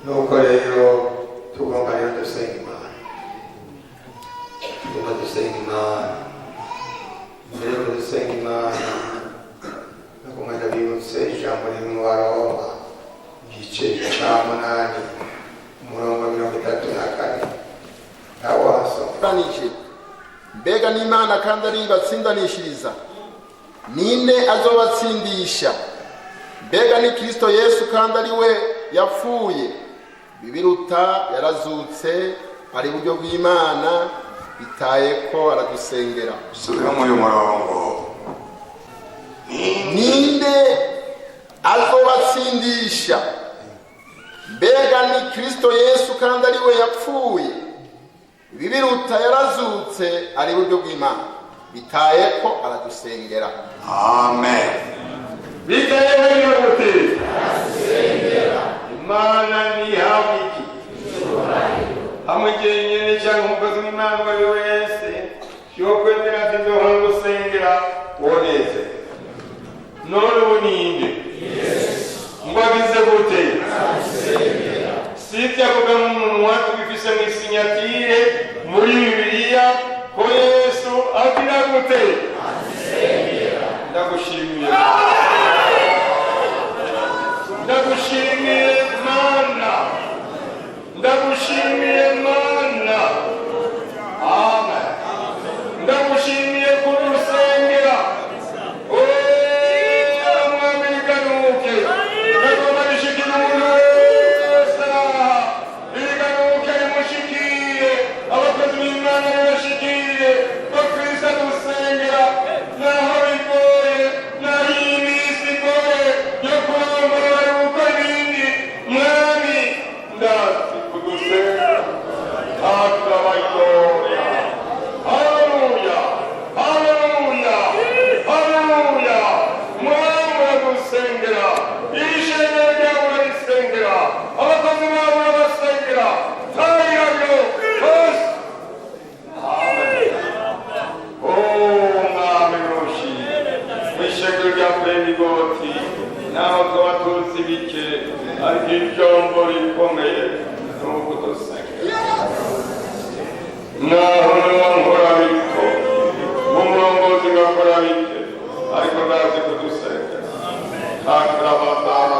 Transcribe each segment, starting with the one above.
Nuko rero tugomba rero dusenga Imana, tugomba dusenga Imana. Mbere yuko dusenga Imana, nagomba ndabibutse ijambo riri mu Baroma, igice ca 8, umurongo 34. Nawe wasoma. Banije mbega n'Imana kandi ari ibatsindanishiriza, ninde azobatsindisha? Mbega ni Kristo Yesu kandi ari we yapfuye, bibiruta yarazutse, ari buryo bw'Imana, bitaye ko aradusengera. Subiramo uyu murongo. Ninde azobatsindisha? Mbega ni Kristo Yesu kandi ari we yapfuye, bibiruta yarazutse, ari buryo bw'Imana, bitaye ko aradusengera. Amen. Bitayeho gute? Imana ntihabwa iki hamwe jyenyine cyangwa umukozi w'Imana uwo ari we wese yokwemera ati: "Nzohora gusengera woneze." None ubu ninde ngo agize gute? Si ibyo avuga mu munwa, tubifise mu isignature muri Bibiliya ko Yesu agira gute? Ndagushimiye, ndagushimiye Mana, ndagushimiye Mana. Amen. Ndagushimiye kudusengera. Mwami, riganuke. Ndagomba rishikire umuntu wese aha, riganuke, rimushikire. Abakozi b'Imana ribashikire, bakristo dusengera, naho bigoye, naho iyi minsi igoye yo kurongora, gukora ibindi. Mwami, ndazi kudusenga akabayora. Haleluya, haleluya, haleluya! Mwami, uragusengera, iri shengero ryawe urarisengera, abakozi bawe urabasengera, tayirabyo hose. Amen. Oh, Mwami, nushimye mw'ishengero rya Pentigoti, naho tuba tuzi bike, ariko ijambo rikomeye ni ukudusengera. Naho niba nkora bito nk'umurongozi, ngakora bike, ariko ndazi kudusengera. Takrabatara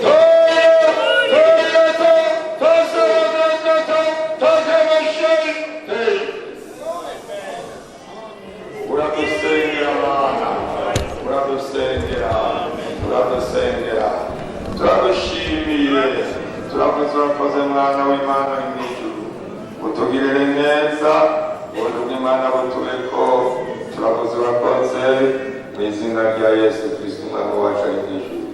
toyo toyo to to to to to to. Uradusengera Mana, uradusengera, uradusengera. Turagushimiye, turavuze urakoze. Mwana w'Imana uri mu ijuru, utugirire neza, ubuntu bw'Imana butubeko. Turavuze urakoze mu izina rya Yesu Kristo, Umwami wacu ari mu ijuru.